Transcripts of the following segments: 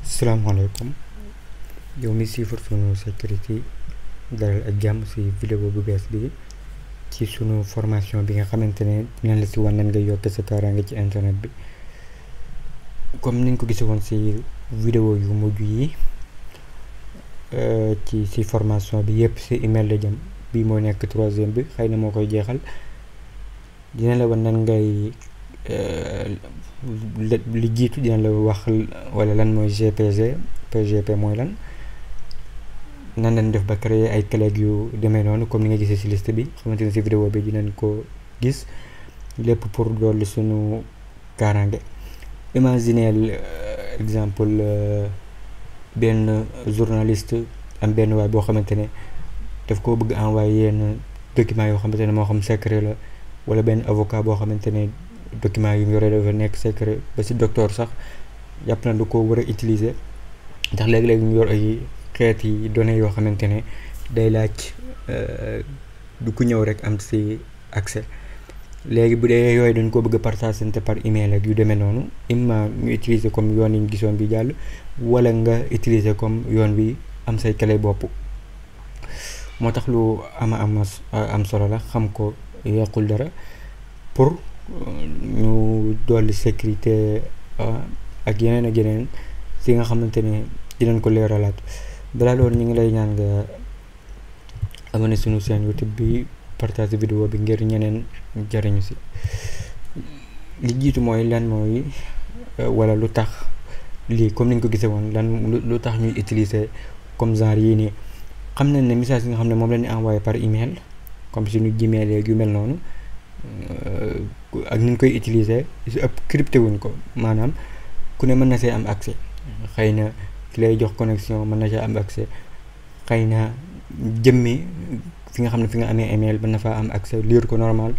Salaamaaleykum yow mi siifar sunu sécurité dalal ak jàmm ci vidéo bu bees bi ci sunu formation bi nga xamante ne dinañ la ci wan nan nga yokke sa kaaraange ci internet bi. comme niñ ko gisee woon ci vidéo yu mujj yi ci formation bi yépp ci email la jëm, bii moo nekk troisième bi, xëy na moo koy jeexal. dina la wan nan ngay li jiitu dina la wax wala lan mooy GPG. PGP mooy lan, nan lañ def ba créer ay clés yu demee noonu comme ni nga gisee ci liste bi, xamante ne ci vidéo bi dinañ ko gis lépp pour dolli sunu kaaraange. imagineel exemple benn journaliste am benn waay boo xamante ne daf ko bëgg envoyer yenn documents yoo xamante ne moo xam secret la, wala benn avocat boo xamante ne documents yu mu yore dafa nekk secret, ba ci docteur sax jàpp na du ko war a utiliser ndax léeg-léeg ñu yor ay xeeti données yoo xamante ne day laaj du ku ñëw rek am ci accès. léegi bu dee yooyu dañ ko bëgg a partager par email ak yu demee noonu, imma ñu utiliser comme yoon yi ñu gisoon bi jàll, wala nga utiliser comme yoon bi am say clé bopp. moo tax lu am solo la, xam ko yàqul dara pour ñu dolli sécurité ak yeneen ak yeneen si nga xamante ne dinañ ko leeralaat. balaa loolu ñu ngi lay ñaan nga abonné suñu chaîne YouTube bi, partage vidéo bi ngir ñeneen jariñu si. li jiitu mooy lan mooy wala lu tax lii comme niñ ko gisee woon lu tax ñuy utiliser comme genre yii nii. xam nañ ne message yi nga xam ne moom la ñu envoyé par email comme suñu Gmail yeeg yu mel noonu, ak ni ñu koy utiliser su ëpp crypté wuñ ko, maanaam ku ne mën na see am accès. xëy na ki lay jox connexion mën na see am accès, xëy na jëmmi fi nga xam ne fi nga amee email mën na faa am accès lire ko normal,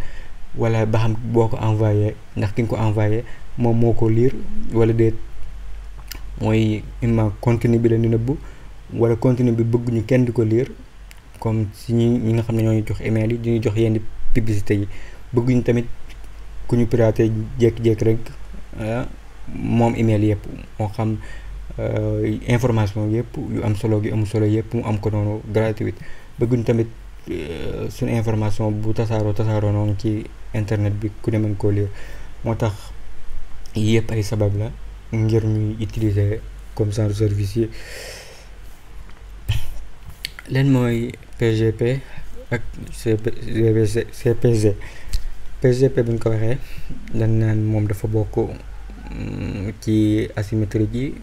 wala ba xam boo ko envoyé ndax ki nga ko envoyé moom moo ko lire wala déet. mooy imma contenu bi leen di nëbbu, wala contenu bi bëgguñu kenn di ko lire, comme si ñi nga xam ne ñoo jox email yi di ñu jox yenn publicité yi. bëgguñu tamit ku ñu piraté jékki-jékki rek moom email yëpp, moo xam information yëpp yu am solo gi amul solo yëpp mu am ko noonu gratuite. bëgguñu tamit suñu information bu tasaaroo noonu ci internet bi ku ne mën koo lire. moo tax yëpp ay sabab la ngir ñuy utiliser comme genre service yi. leen mooy PGP ak CPG. PGP bu ñu ko waxee dañ naan moom dafa bokk ci asymétrique yi,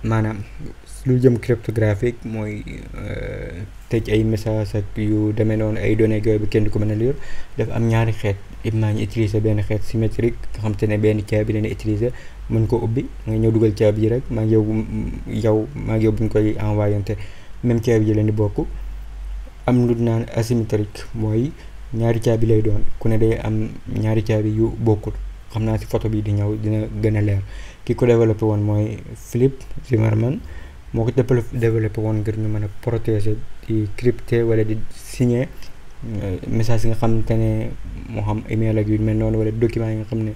maanaam lu jëm cryptographique mooy tëj ay message ak yu demee noonu, ay données yooyu bi kenn du ko mën a lire. dafa am ñaari xeet, imma ñu utiliser benn xeet symétrique nga xam te ne benn caabi leen utiliser mën ko ubbi, nga ñëw dugal caabi ji rek maa ngi yow bu ñu koy envoyante même caabi ji leen di bokk. am lu naan asymétrique mooy ñaari caabi lay doon, ku ne day am ñaari caabi yu bokkul. xam naa ci photo bi di ñëw dina gën a leer. ki ko développé woon mooy Philip Zimmermann, moo ko développé woon ngir ñu mën a protéger di crypter wala di signer message yi nga xamante ne moo xam email ak yu mel noonu, wala document yi nga xam ne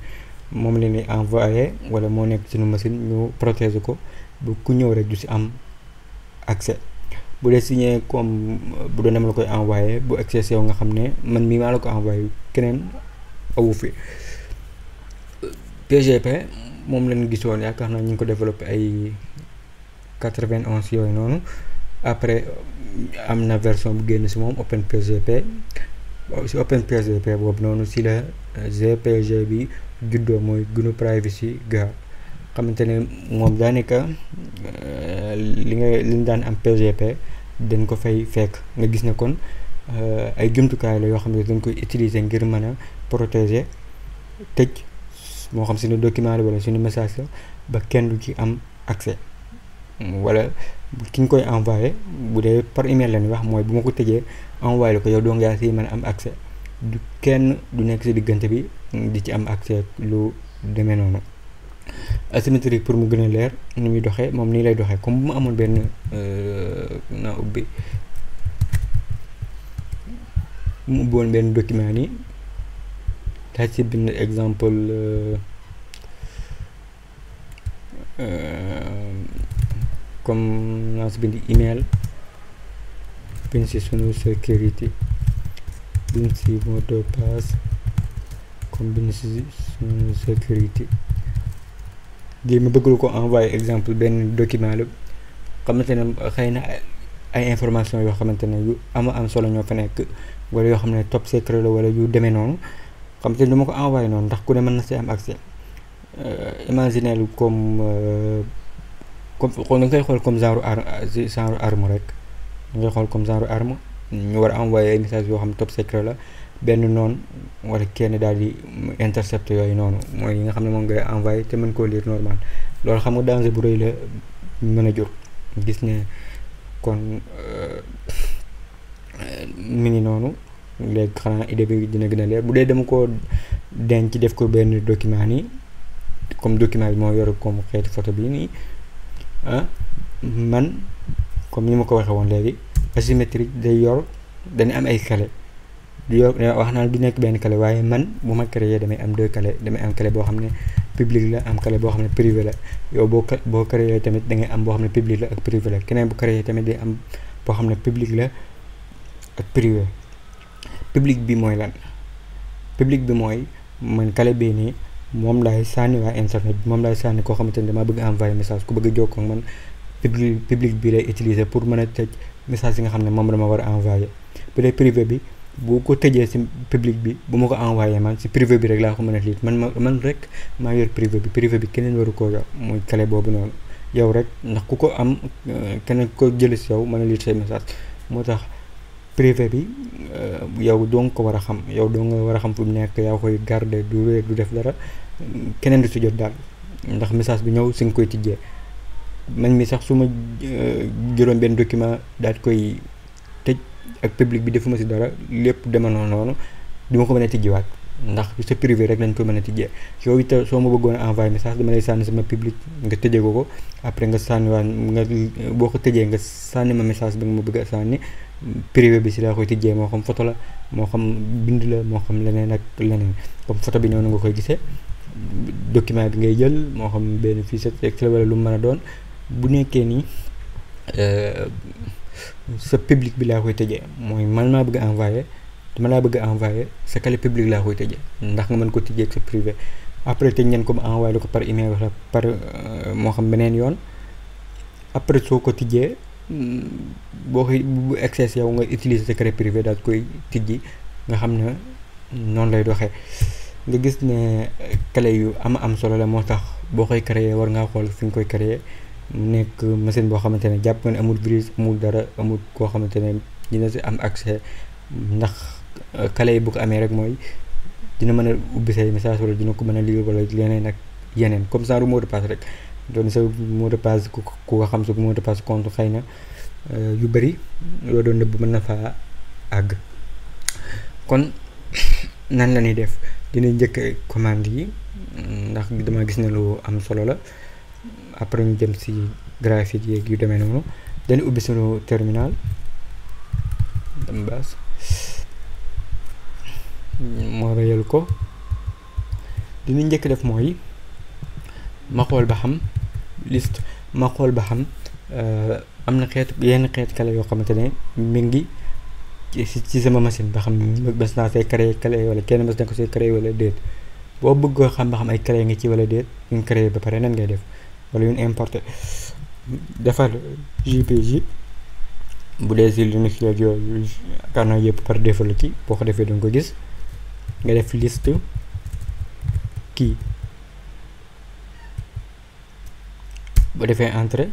moom leen di envoyé wala moo nekk suñu machine, ñu protéger ko bu ku ñëw rek du ci am accès. bu dee signé comme bu doon dama la koy envoyé, bu accès yow nga xam ne man mii maa la ko envoyé, keneen awu fi. PGP moom lañu gisoon, yaakaar naa ñu ngi ko développé ay 91 yooyu noonu. après am na version bu génn ci moom OpenPGP. ci OpenPGP boobu noonu ci la GPG bi juddoo, mooy GNU Privacy Guard. xamante ne moom daanaka li ñu daan am PGP dañ ko fay fekk. nga gis ne kon ay jumtukaay la yoo xam ne dañ koy utiliser ngir mën a protéger, tëj moo xam suñu document la wala suñu message la, ba kenn du ci am accès. wala ki ñu koy envoyé bu dee par email lañuy wax, mooy bu ma ko tëjee envoyé la ko yow doo ngaa si mën a am accès, du kenn du nekk ci diggante bi di ci am accès lu demee noonu. asymétrique pour mu gën a leer ni muy doxee, moom nii lay doxee. comme bu mu amoon benn naa ubbi mu ubbi woon benn document nii, daa ci bind exemple comme naa si bind email, bind si sunu sécurité, bind si mot de passe, comme bind si sunu sécurité. lii ma bëggul ko envoyer exemple benn document la xamante ne xëy na ay information yoo xamante ne yu am solo ñoo fa nekk, wala yoo xam ne top secret la wala yu demee noonu, xamante ne du ma ko envoyer noonu ndax ku ne mën na si am accès. Imaginer comme da ngay xool comme genre arme rek, da ngay xool comme genre arme ñu war a envoyer ay message yoo xam ne top secret la, benn noonu wala kenn daal di intercepter yooyu noonu mooy yi nga xam ne moom ngay envoyer te mën koo lire normal. loolu xam nga danger bu rëy la mën a jur. gis ne kon mi ngi noonu. léegi xanaa idée bi dina gën a leer bu dee dama ko denc def ko benn document nii, comme document bi moo yor comme xeeti photo bi nii man comme ni ma ko waxee woon léegi asymétrique day yor dañu am ay clé du yor wax naa du nekk benn clé, waaye man bu ma créé damay am deux clé, damay am clé boo xam ne public la, am clé boo xam ne privé la. yow boo créé tamit da ngay am boo xam ne public la ak privé la, keneen bu créé tamit day am boo xam ne public la ak privé. public bi mooy lan? public bi mooy man clé bii nii moom laay sànni waa internet bi, moom laay sànni koo xamante ne damaa bëgg envoyer message, ku bëgg a jokkoo ak man public bi lay utiliser pour mën a tëj message yi nga xam ne moom dama war a envoyer. bu dee privé bi bu ko tëjee ci public bi bu ma ko envoyer man ci privé bi rek laa ko mën a lire, man rek maa yor privé bi keneen waru koo yor, muy clé boobu noonu yow rek, ndax ku ko am keneen ko jëlee ci yow mën a lire say message. moo tax privé bi yow doo nga ko war a xam, yow doo nga war a xam fu mu nekk, yaa koy garder du réer du def dara, keneen du ci jot daal, ndax message bi ñëw si nga koy tijjee. man mi sax su ma jëloon benn document daal koy tëj ak public bi defuma si dara, lépp dema noonu du ma ko mën a tijjiwaat, ndax sa privé rek lañ ko mën a tijjee. yow it soo ma bëggoon a envoyer message dama lay sànni sama public nga tëjee ko après nga sànniwaat nga boo ko tëjee nga sànni ma message bi nga ma bëgg a sànni, privé bi si laa koy tijjee, moo xam photo la moo xam bind la moo xam leneen ak leneen. comme photo bi noonu nga koy gisee, document bi ngay jël moo xam benn fichier Excel wala lu mu mën a doon, bu nekkee nii sa public bi laa koy tëjee, mooy man maa bëgg a envoyer dama laa bëgg a envoyer sa clé public laa koy tëjee ndax nga mën ko tijjee ak sa privé. après tëj ngeen ko ma envoyer la ko par email wala par moo xam beneen yoon. après soo ko tijjee boo koy bu accès yow nga utiliser sa clé privé daal koy tijji, nga xam ne noonu lay doxee. nga gis ne clé yu am solo la, moo tax boo koy créer war ngaa xool fi nga koy créer mu nekk machine boo xamante ne jàpp nga ne amul virus amul dara, amul koo xamante ne dina si am accès, ndax clé yi bu ko amee rek mooy dina mën a ubbi say message wala dina ko mën a lire wala leneen ak yeneen, comme ça mot de passe rek. doon sa mot de passe ku ko xam sa mot de passe compte xëy na yu bëri yoo doon nëbb mën na faa àgg. kon nan la ñuy def, dina njëkk commande yi ndax dama gis ne lu am solo la, après ñu jëm si graphique yeeg yu demee noonu. dañu ubbi sunu terminal dem baas moo reyal ko. dina njëkk def mooy ma xool ba xam liste, ma xool ba xam am na yenn xeet clé yoo xamante ne mi ngi ci sama machine, ba xam bés naa see créé clé wala kenn bés na ko see créé wala déet. boo bëggoo xam ba xam ay clé nga ci wala déet, ñu créé ba pare nan ngay def, wala ñu importé defar JPG bu dee si Linux yooyu yaakaar naa yëpp par défaut la ci, boo ko defee danga ko gis. nga def liste kii, boo defee entrée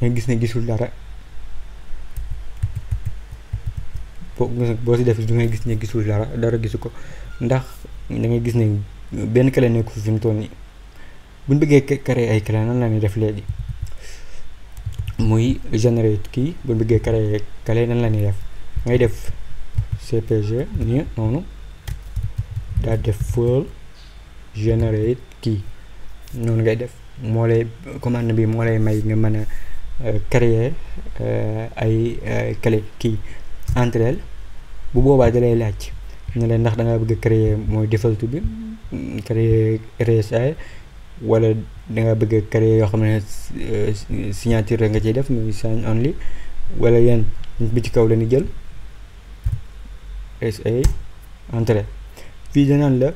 nga gis ne gisul dara, boo si def du ngay gis ne gisul dara gisu ko, ndax da ngay gis ne benn clé nekku fi mu toll nii. buñ bëggee créer ay clé nan la ñuy def léegi, muy generate kii. buñ bëggee créer clé nan la ñuy def, ngay def cpg nii noonu daal def full generate kii, noonu ngay def. moo lay commande bi moo lay may nga mën a créer ay clé kii entre elles. bu boobaa da lay laaj ne leen ndax da nga bëgg a créer mooy default bi créer RSA wala danga bëgg a créer yoo xam ne signature rek nga ciy def muy sign only, wala yéen bi ci kaw la ñu jël SA entrée. fii danaan la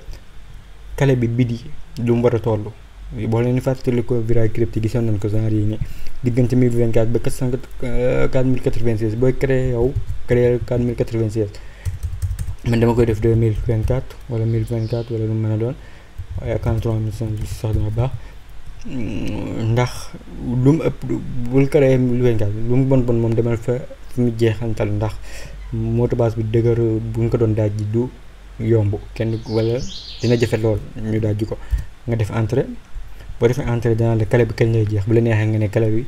clé bi bit yi lu mu war a toll. boo leen fàttali ko VeraCrypt gisoon nañ ko genre yi nii diggante 1024 ba 4096 booy créer yow créer 4096 man dama koy def 2024 wala 1024 wala lu mu mën a doon waaye 43 sax dina baax, ndax lu mu ëpp bul créer 1024 lu mu bon moom demal fa fu mu jeexantal, ndax mot de passe bi dëgër bu ñu ko doon daaj du yomb kenn wala dina jafe lool ñu daaj ko. nga def entrée, boo defee entrée danaa la clé bi kañ lay jeex, bu la neexee nga ne clé bi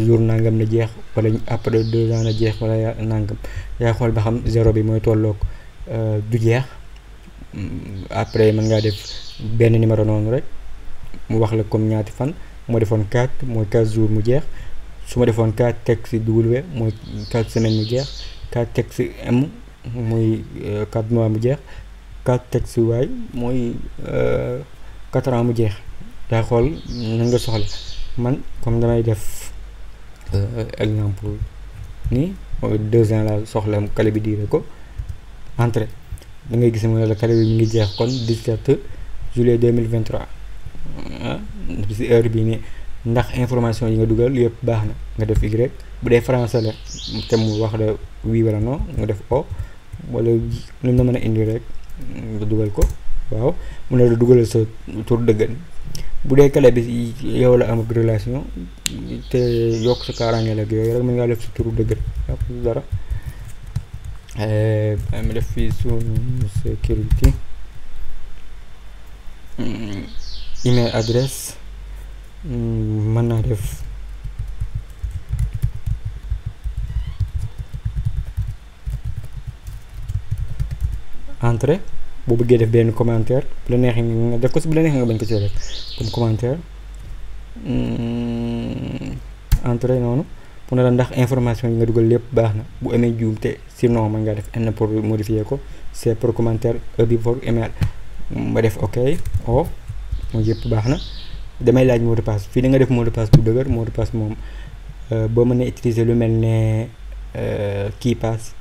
jour nangam na jeex wala après 2 ans na jeex wala nangam, yaa xool ba xam 0 bi mooy tolloog du jeex. après mën ngaa def benn numéro noonu rek mu wax la comme ñaati fan. moo defoon 4 mooy 4 jours mu jeex, su ma defoon 4 teg si W mooy 4 semaines mu jeex, 4 teg si M mooy 4 mois mu jeex, 4 teg si Y mooy 4 ans mu jeex. yaa xool nan nga soxla. man comme damay def exemple nii 2 ans la soxla clé bi diire ko entrée, da ngay gis ne la clé bi mi ngi jeex kon 17 juillet 2023 si heure bii nii. ndax information yi nga dugal yëpp baax na nga def Y, bu dee français la te mu wax la oui wala non nga def O, wala lu na mën a indi rek nga dugal ko waaw mu ne la dugalal sa tur dëggan. bu dee clé bi yow la am ak relation te yokk sa kaaraange ak yooyu rek mën ngaa def sa turu dëggan yàq dara. ma def fii sunu sécurité email adresse mën naa def entrée. boo bëggee def benn commentaire bu la neexee nga def ko si, bu la neexee nga bañ ko ci def comme commentaire entrée noonu mu ne la ndax information yi nga dugal lépp baax na. bu amee juumte sinon mën ngaa def N pour modifier ko, C pour commentaire, E bi pour email. ma def OK o mooy yëpp baax na. damay laaj mot de passe, fii da nga def mot de passe bu dëgër. mot de passe moom boo mënee utiliser lu mel ne key pass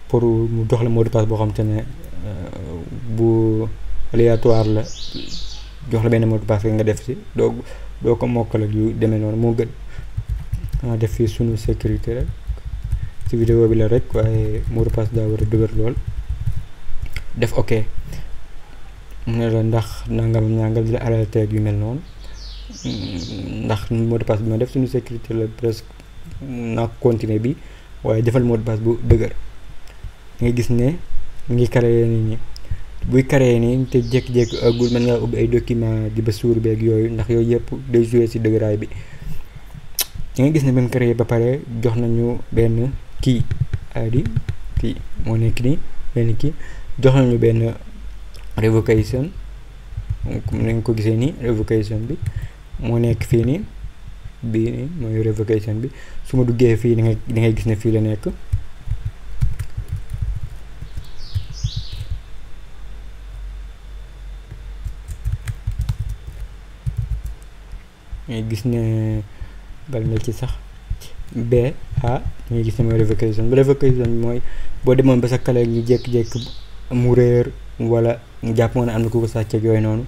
pour mu jox la mot de passe boo xam te ne bu aléatoire la, jox la benn mot de passe nga def si doo ko mokkal ak yu demee noonu moo gën. xanaa def fii sunu sécurité rek ci vidéo bi la rek, waaye mot de passe daa war a dëgër lool. def OK mu ne la ndax nangam ñangal di la alerté yu mel noonu, ndax mot de passe bi ma def suñu sécurité la presque naa continuer bi, waaye defal mot de passe bu dëgër. nga gis ne mu ngi créé nit ñi buy créé nii te jékki-jékki agul mën ngaa ubbi ay document di ba suur beeg yooyu, ndax yooyu yëpp day joué si dëgëraay bi. nga gis ne ba mu créé ba pare jox nañu benn kii ID, kii moo nekk nii benn kii, jox nañu benn revocation comme ni nga ko gisee nii. revocation bi moo nekk fii nii, bii nii mooy revocation bi. su ma duggee fii da ngay gis ne fii la nekk. ngay gis ne bal nga ci sax B A ngay gis ne mooy revocation bi. revocation bi mooy boo demoon ba sa clé ñu jékki-jékki mu réer wala jàpp moo ne am na ku ko sàcc ak yooyu noonu,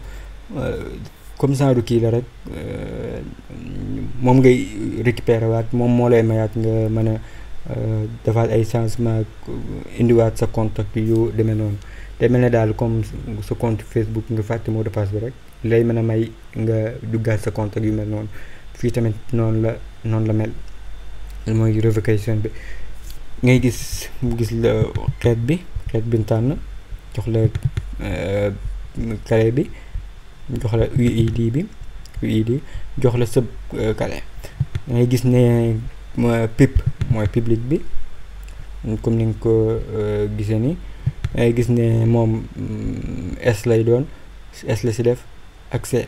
comme ça du kii la rek, moom ngay récupérer waat, moom moo lay mayaat nga mën a defaat ay changement indiwaat sa compte ak yu demee noonu. te mel ne daal comme sa compte Facebook nga fàtte mot de passe bi rek lay mën a may nga duggaat sa compte ak yu mel noonu. fii tamit noonu la mel, mooy revocation bi. ngay gis mu gis la xeet bi tànn, jox la clé bi, jox la UID jox la sub clé. ngay gis ne PIP mooy public bi comme ni nga ko gisee nii. ngay gis ne moom S lay doon, S la si def ak C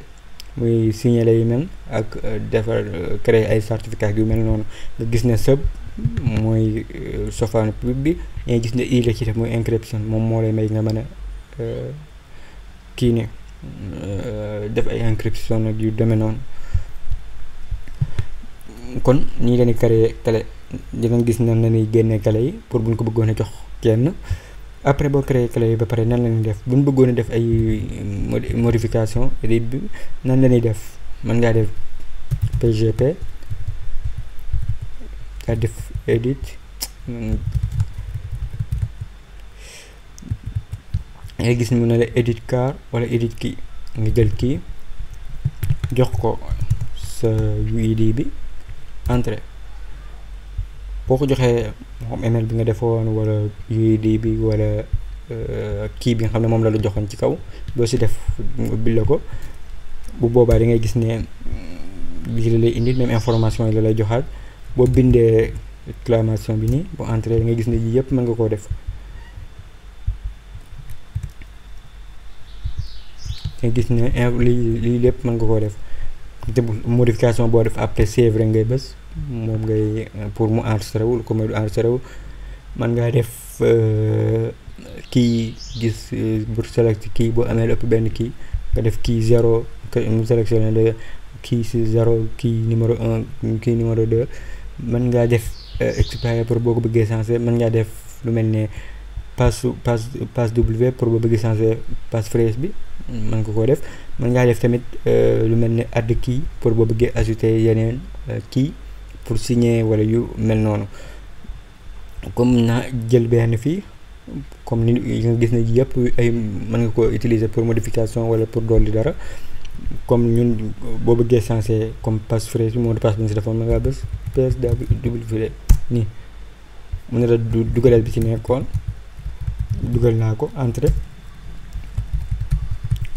muy signaler yu mel ak defar créer ay certificat yu mel noonu. nga gis ne sub mooy sofaan public bi. ngay gis ne I la ci def mooy encryption, moom moo lay may nga mën a kii ne def ay encryption ak yu demee noonu. kon nii la ñuy créer clé, dinañ gis nan la ñuy génnee clé yi pour buñ ko bëggoon a jox kenn. après boo créer clé yi ba pare nan la ñuy def buñ bëggoon a def ay modification edit bi nan la ñuy def, mën ngaa def pgp nga def edit, ngay gis ni mu ne la edit car wala edit kii, nga jël kii jox ko sa UID bi entrée. boo ko joxee moom email bi nga defoon wala UID bi wala kii bi nga xam ne moom la la joxoon ci kaw, doo si def ubbil la ko. bu boobaa da ngay gis ne lii la lay indi même information yi la lay joxaat. boo bindee exclamation bi nii boo entrée da ngay gis ne yii yëpp mën nga koo def. nga gis ne lii lépp mën nga koo def. te modification boo def après save rek ngay bës, moom ngay pour mu enregistré wul comme du enregistré wul. mën ngaa def kii gis pour select kii boo amee ëpp benn kii nga def kii 0 mu sélectionné la kii si 0 kii numéro 1 kii numéro 2. mën ngaa def expire pour boo ko bëggee changer. mën ngaa def lu mel ne passe W pour boo bëggee changer passe phrase bi mën nga koo def. mën ngaa def tamit lu mel ne add kii pour boo bëggee ajouter yeneen kii pour signer wala yu mel noonu. comme naa jël benn fii comme ni nga gis ne yëpp ay mën nga ko utiliser pour modification wala pour dolli dara. comme ñun boo bëggee changer comme passe phrase bi mot de passe bi ñu si defoon mën ngaa bës PSW nii mu ne la dugalal bi ci nekkoon, dugal naa ko entrée,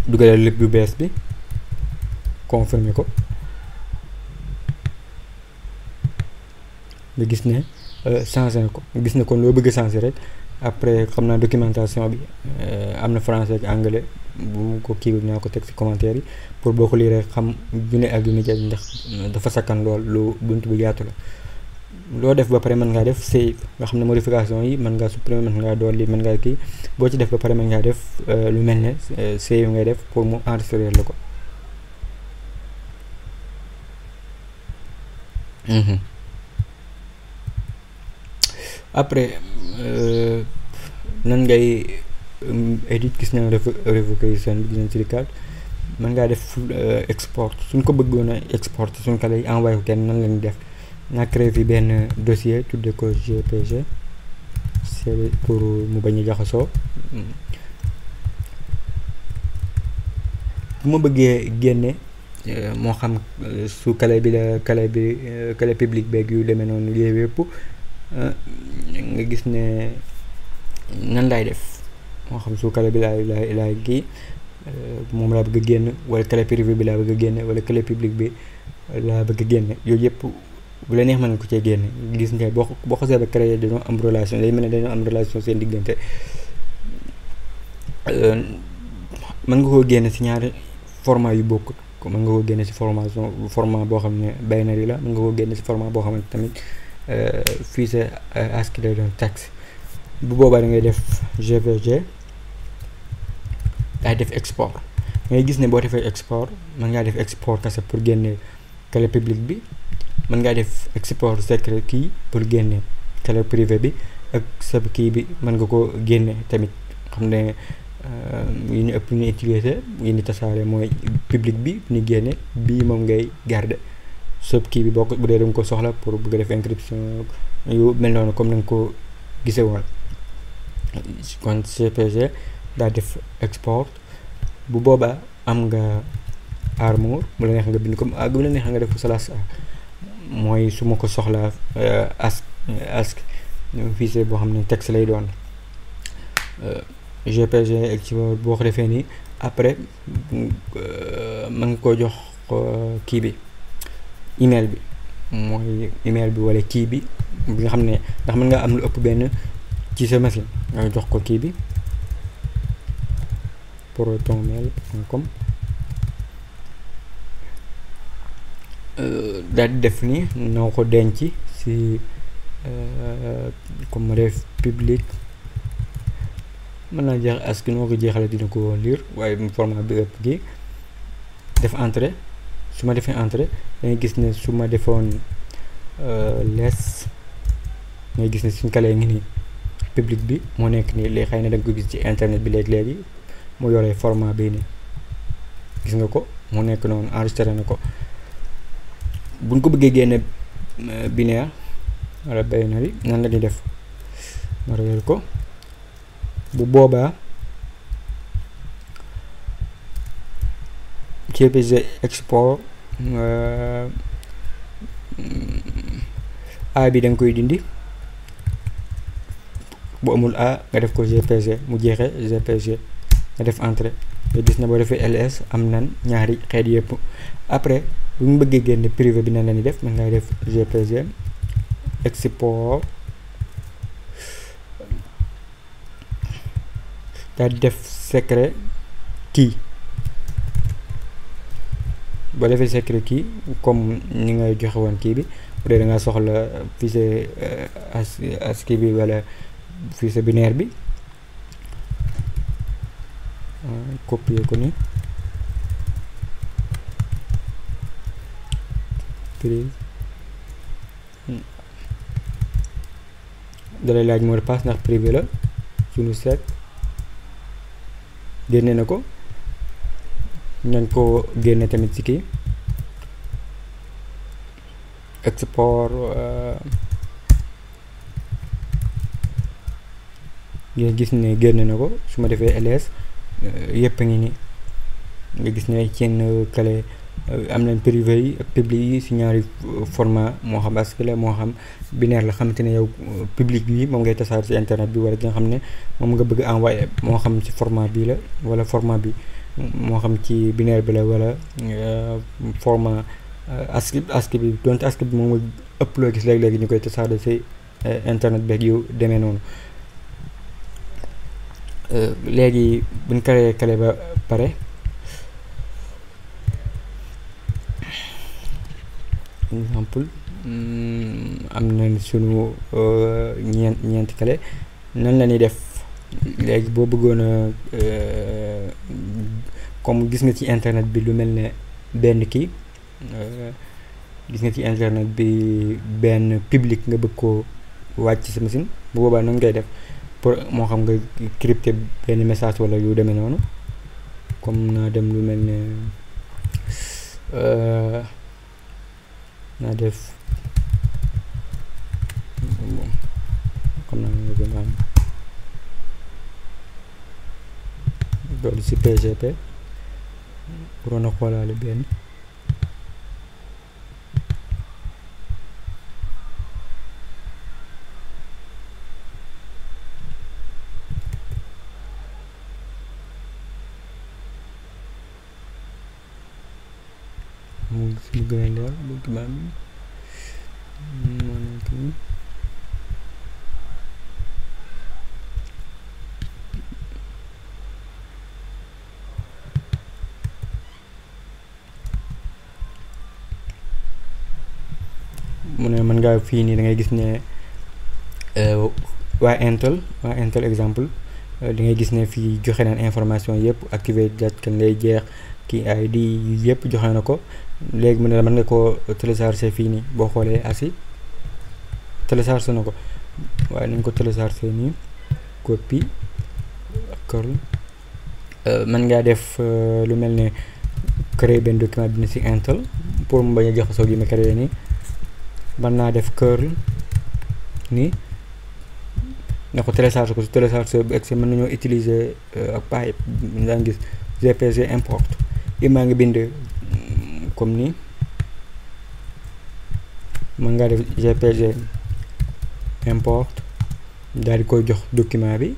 dugalal lépp bu bees bi confirmer ko. nga gis ne changé na ko, nga gis ne kon loo bëgg a changé rek après xam naa documentation bi am na français ak anglais, bu ko kii naa ko teg ci commentaire yi pour boo ko lii rek xam ju ne ak yu ni jël ndax dafa sakkan lool lu bunt bu yaatu la. loo def ba pare mën ngaa def save, nga xam ne modification yi mën ngaa supprimer, mën ngaa dolli, mën ngaa kii. boo ci def ba pare mën ngaa def lu mel ne save ngay def pour mu enregistrer la ko. après nan ngay edit gis nañ revocation bi gis nañ ci carte. mën ngaa def export suñ ko bëggoon a export suñ ko lay envoyé ko kenn nan lañu def. naa créé fi benn dossier tudde ko GPG c'est pour mu bañ a jaxasoo. bu ma bëggee génne moo xam su clé bi la clé public beeg yu demee noonu lii yëpp nga gis ne nan laay def, moo xam su clé bi laay kii moom laa bëgg a génn wala clé privé bi laa bëgg a génne wala clé public bi laa bëgg a génne. yooyu yëpp bu la neex mën nga ko cee génne. gis nga boo xasee ba créé dañoo am relation, day mel ne dañoo am relation seen diggante. mën nga koo génne si ñaari format yu bokkut. mën nga koo génne si format boo xam ne binary la, mën nga koo génne si format boo xamante tamit fichier ASCII lay doon texte. bu boobaa da ngay def GPG daay def export. ngay gis ne boo defee export mën ngaa def export kese pour génne clé public bi, mën ngaa def export secret key pour génne clé privé bi, ak sub key bi mën nga ko génne tamit. xam ne yi ñu ëpp ñu utiliser yi ñu tasaare mooy public bi ñu génne, bii moom ngay garder. sub key bi boo ko bu dee danga ko soxla pour bëgg def encryption yu mel noonu comme na nga ko gisee woon. kon CPG daa def export. bu boobaa am nga armour, bu la neex nga bind comme bu la neex nga def /a mooy su ma ko soxlaa ask fichier boo xam ne texte lay doon. GPG export boo ko defee nii après mën nga koo jox kii bi email bi, mooy email bi wala kii bi nga xam ne ndax mën nga am lu ëpp benn ci sa machine. nga jox ko kii bi protonmail.com daal di def ni noo ko denc si comme ma def public mën naa jeex ASCII noo ko jeexale dina ko lire waaye format bi ëpp gi def entrée. su ma defee entrée dangay gis ne su ma defoon less ngay gis ne suñ kalee ngi nii public bi moo nekk nii léegi xëy na da nga ko gis ci internet bi léegi mu yoree format bii nii gis nga ko mu nekk noonu enregistré na ko. buñ ko bëggee génne binaire wala binary nan la ñuy def ma réer ko bu boobaa JPG export A bi da nga koy dindi bu amul A nga def ko JPG mu jeexee JPG nga def entrée nga gis na boo defee ls am nan ñaari xeet yëpp. après bu ñu bëggee génne privé bi nan la ñuy def man ngay def JPG export daal def secret key. boo defee secret key comme ni ngay joxe woon kii bi bu dee da nga soxla fichier ASCII bi wala fichier binaire bi copier ko ni dalay laaj mot de passe ndax privé la suñu seet génne na ko. nañ ko génne tamit ci kii export nga gis ne génne na ko. su ma defee ls yëpp a ngi ni nga gis ne seen clé am nañ privé yi ak public yi ci ñaari format moo xam ASCII la moo xam binaire la xamante ne yow public bi moom ngay tasaar ci internet bi wala nga xam ne moom nga bëgg envoyer moo xam ci format bi la wala format bi moo xam ci binaire bi la wala format ASCII bi donte ASCII bi moom ëpp loo gis léegi ñu koy tasaare ci internet beeg yu demee noonu. léegi buñ créé clé ba pare exemple am nañ sunu ñeenti clé nan la ñuy def léegi boo bëggoon a comme gis nga ci internet bi lu mel ne benn kii gis nga ci internet bi benn public nga bëgg koo wàcc ci sa machine bu boobaa nan ngay def pour moo xam nga crypté benn message wala yu demee noonu comme naa dem lu mel ne naa def xam naa nga gën am loolu ci PGP pour na xoolaale benn mu gën a leer document bi moo nekk nii mu ne mën ngaa fii nii da ngay gis ne waa Intel exemple da ngay gis ne fii joxe naan information yëpp activé date kan lay jeex kii ID yëpp joxe na ko. léegi mu ne la mën nga koo télécharger fii nii boo xoolee ASCII télécharger na ko waaye nañ ko télécharger nii copie curl mën ngaa def lu mel ne créer benn document bi ne ci Intel pour mu bañ a jaxasoo gi ma créer nii mën naa def curl nii na ko télécharger ko su télécharger bu egsi mën nañoo utiliser ak pipe daan gis JPG import yi maa ngi bind comme nii mën ngaa def JPG import daal di koy jox document bi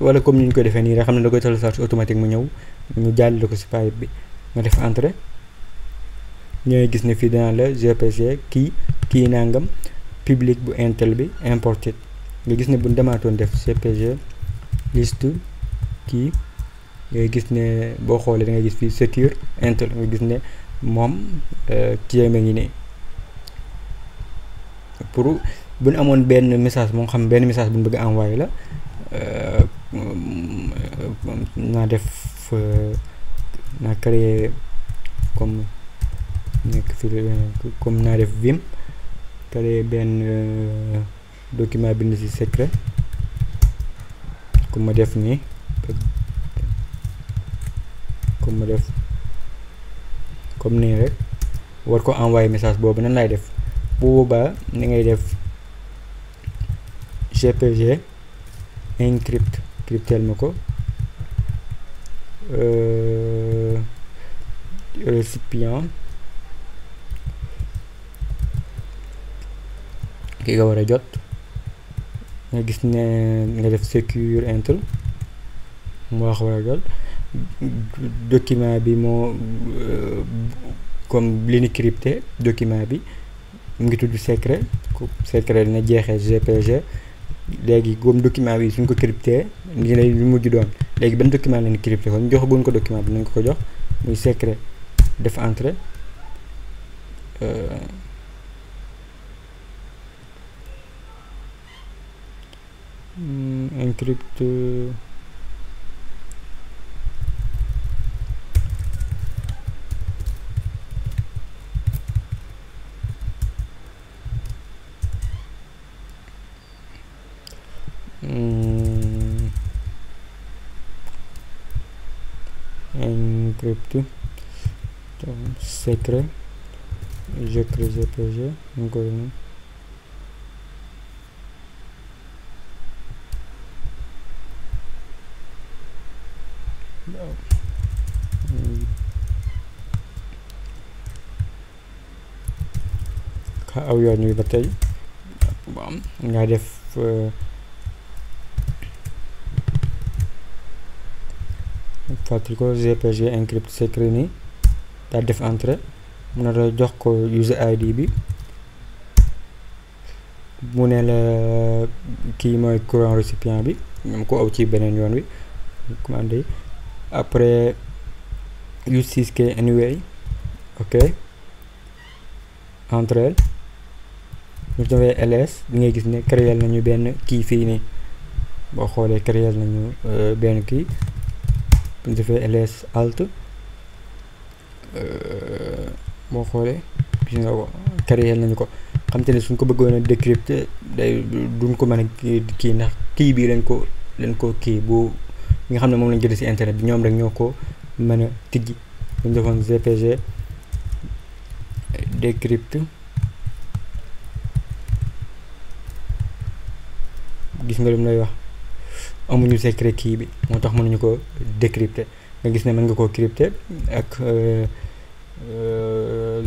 wala comme ni ñu koy defee nii rek xam ne da koy télécharge automatique mu ñëw ñu jàllale ko ci pipe bi nga def entrée ñooy gis ne fii dana la JPG kii nangam public bu Intel bi imported nga gis ne bu ñu demaatoon def JPG liste kii ngay gis ne boo xoolee da ngay gis fii secure Intel nga gis ne moom kii ma ngi nii pour bu ñu amoon benn message moo xam benn message bu ñu bëgg a envoyé la naa def naa créer comme nekk fi comme naa def vim créer benn document bind ci secret comme ma def nii comme ma def comme nii rek war ko envoyer message boobu nan laay def bu boobaa ni ngay def GPG encrypt cryptel ma ko récipient ki nga war a jot nga gis ne nga def secure enter mu wax war a jot document bi moo comme li ni crypté document bi mu ngi tudd secret dina jeexee GPG léegi comme document bi suñ ko crypté ni lay lu mujj doon léegi benn document lañu crypté kon joxaguñ ko document bi nañ ko jox muy secret def entrée encrypte encrypte secret GPG ñu koy aw yoon wi ba tey nga def fàttali ko GPG encrypte secret nii daal def entrée mu ne la jox ko user ID bi mu ne la kii mooy courant récipient bi ñoom ko aw ci beneen yoon wi commandé après use 6K anyway ok entrée ñu defee ls di ngay gis ne créer nañu benn kii fii nii boo xoolee créer nañu benn kii bu ñu defee ls alt boo xoolee gis nga ko créer nañu ko xam te ne suñ ko bëggoon a décrypter day duñ ko mën a kii ndax kii bii lañ ko kii bu nga xam ne moom lañ jëlee ci internet bi ñoom rek ñoo ko mën a tijji bu ñu defoon GPG décrypte gis nga lu mu lay wax amuñu secret kii bi moo tax mënuñu ko décrypter nga gis ne mën nga koo crypter ak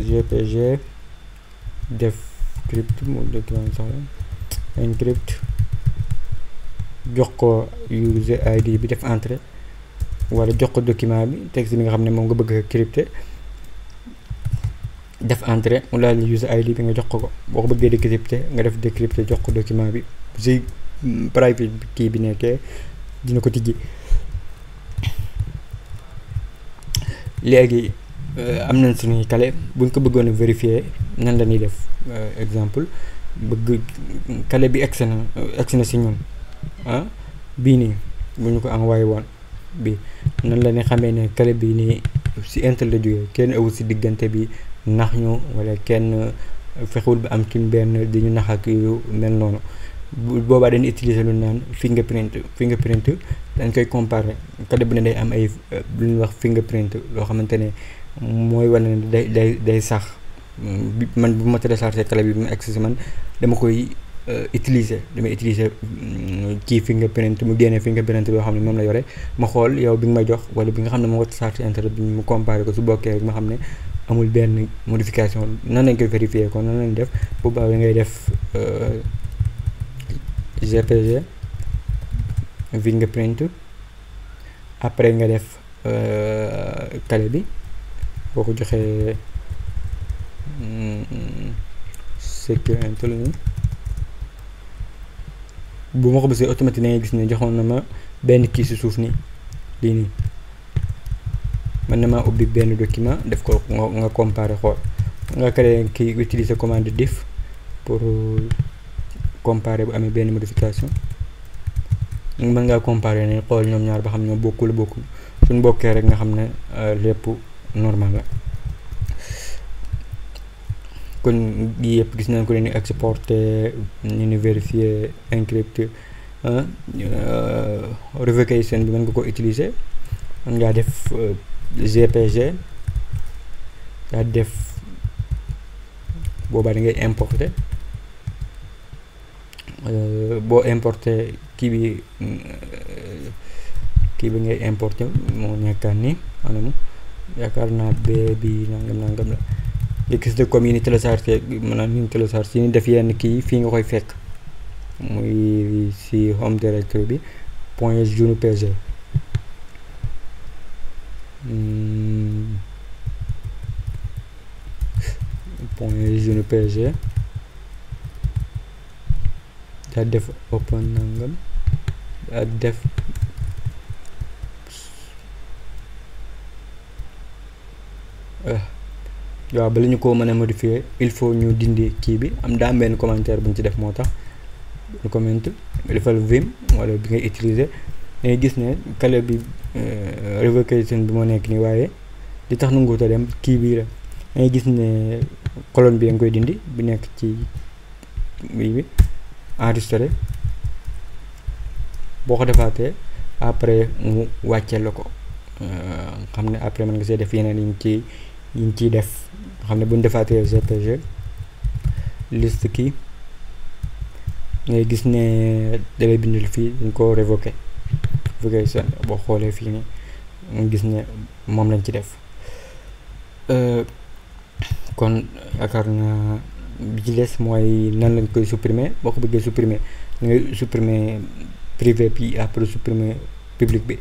GPG def crypte mu document sax encrypt jox ko user ID bi def entrée wala jox ko document bi texte bi nga xam ne moom nga bëgg a crypter def entrée mu laal user ID bi nga jox ko boo ko bëggee décrypter nga def décrypter jox ko document bi si private kii bi nekkee dina ko tijji. léegi am nañ suñuy clé buñ ko bëggoon a vérifier nan la ñuy def exemple bëgg clé bi egsi na si ñun bii nii bu ñu ko envoyé woon bi nan la ni xamee ne clé bi nii si internet la jógee kenn awul si diggante bi nax ñu wala kenn fexewul ba am kin benn di ñu nax ak yu mel noonu boobaa dañuy utiliser lu naan fingerprint dañ koy comparer clé bu ne day am ay lu ñuy wax fingerprint loo xamante ne mooy wane ne day sax man bu ma téléchargé clé bi mu agsi si man dama koy damay utiliser kii fingerprint mu génnee fingerprint boo xam ne moom la yore ma xool yow bi nga may jox wala bi nga xam ne moo ko téléchargé internet bi mu comparer ko su bokkee rek ma xam ne amul benn modification nan lañ koy vérifier kon nan lañ def boobaa da ngay def GPG fingerprint après nga def clé bi boo ko joxee sécurité la nii bu ma ko bësee automatique da ngay gis ne joxoon na ma benn kii si suuf nii lii nii man na maa ubbi benn document def ko nga comparer xool nga créé kii utiliser commande diff pour comparer bu amee benn modification mën ngaa comparer ne xool ñoom ñaar ba xam ñoo bokkul suñ bokkee rek nga xam ne lépp normal la. kon yii yëpp gis nañ ko ni exporter ñu ni vérifier encrypter revocation bi mën nga ko utiliser. mën ngaa def GPG daa def boobaa da ngay importer boo importer kii bi ngay importer moo nekkaan ni anamu yaakaar naa bi nangam la nga gis ne comme yi ni téléchargé maanaam ni téléchargé yi ni def yenn kii fii nga koy fekk muy si home directory bi .junpg .junpg daa def open nangam daa def waaw bala ñu ko mën a modifier il faut ñu dindi kii bi daa am benn commentaire bu ñu ci def moo tax ñu comment nga defal vim wala bi ngay utiliser dangay gis ne clé bi revocation bi moo nekk nii waaye li tax nanguut a dem kii bii la dangay gis ne colonne bi nga koy dindi bi nekk ci bi enregistré boo ko defaatee après mu wàccee la ko xam ne après mën nga see def yeneen yiñ ciy def xam ne bu ñu defaatee GPG liste kii ngay gis ne dangay bindal fii dañ ko révoqué boo xoolee fii ni nga gis ne moom lañ ci def kon yaakaar naa bi ci des mooy nan lañ koy supprimer boo ko bëggee supprimer da ngay supprimer privé bi après supprimer public bi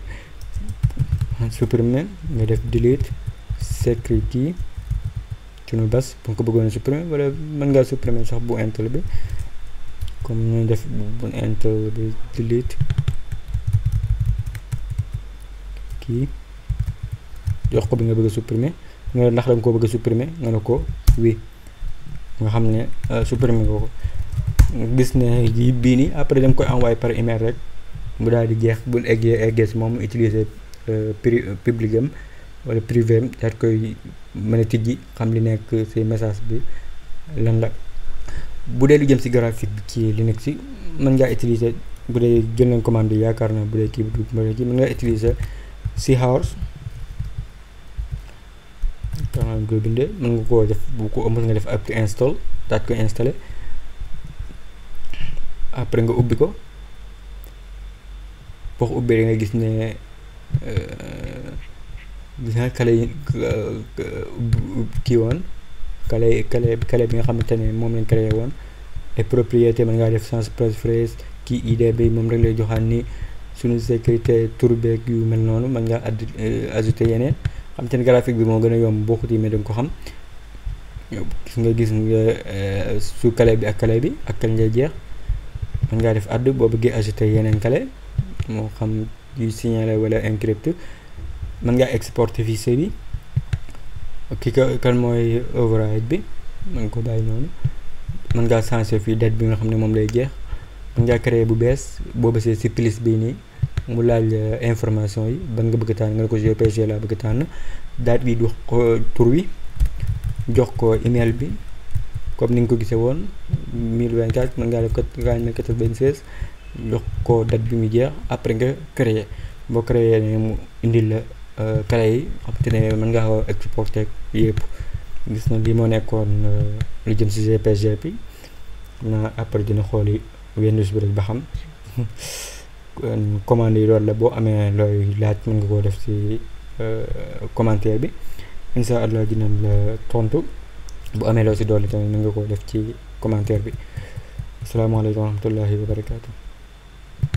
supprimer nga def delete secret key ci nu bas bu nga ko bëggoon a supprimer wala mën ngaa supprimer sax bu intel bi comme ñu def bu intel bi delete kii jox ko bi nga bëgg a supprimer nga ndax danga ko bëgg a supprimer nga ne ko oui nga xam ne supprimer nga ko gis ne bii nii après danga koy envoyer par email rek mu daal di jeex bu eggee si moom utiliser public am wala privé am daal koy mën a tijji xam li nekk ci message bi lan la. bu dee lu jëm ci graphique bi ci Linux si mën ngaa utiliser bu dee jël nañ commande yi yaakaar naa bu dee kii bi du mën ngaa utiliser Seahorse nga koy bindee mën nga koo def bu ko mën nga def apt install daal koy installé après nga ubbi ko boo ko ubbee da nga gis ne gis nga kale yi kii woon kale bi nga xamante ne moom lañ créé woon et propriété mën ngaa def sans passphrase kii ID bi moom rek lay joxaan ni suñu sécurité tur beeg yu mel noonu mën ngaa ajouter yeneen xam te ne graphique bi moo gën a yomb boo ko tiimee da nga ko xam gis nga su kale bi ak kale kañ lay jeex mën ngaa def add boo bëggee ajouter yeneen kale moo xam yu signalé wala encrypté mën ngaa exporter fichier bi kan mooy override bi mën nga ko bàyyi noonu mën ngaa changer fii date bi nga xam ne moom lay jeex mën ngaa créer bu bees boo bësee si plus bii nii mu laaj information yi ban nga bëgg tànn nga ne ko GPG laa bëgg tànn date bi jox ko tur wi jox ko email bi comme ni nga ko gisee woon 1024 mën ngaa def 96 jox ko date bi mu jeex après nga créer boo créer ne mu indil la clé yi xam te ne mën ngaa xaw exporter yëpp gis na lii moo nekkoon lu jëm si GPG bi na après dina xooli Windows bi rek ba xam commande yi loolu la boo amee looy laaj mën nga koo def ci commentaire bi insha Allah dinañ la tontu bu amee loo si dolli tamit mën nga koo def ci commentaire bi asalaamaaleykum wa rahmatullahi wa barakaatu.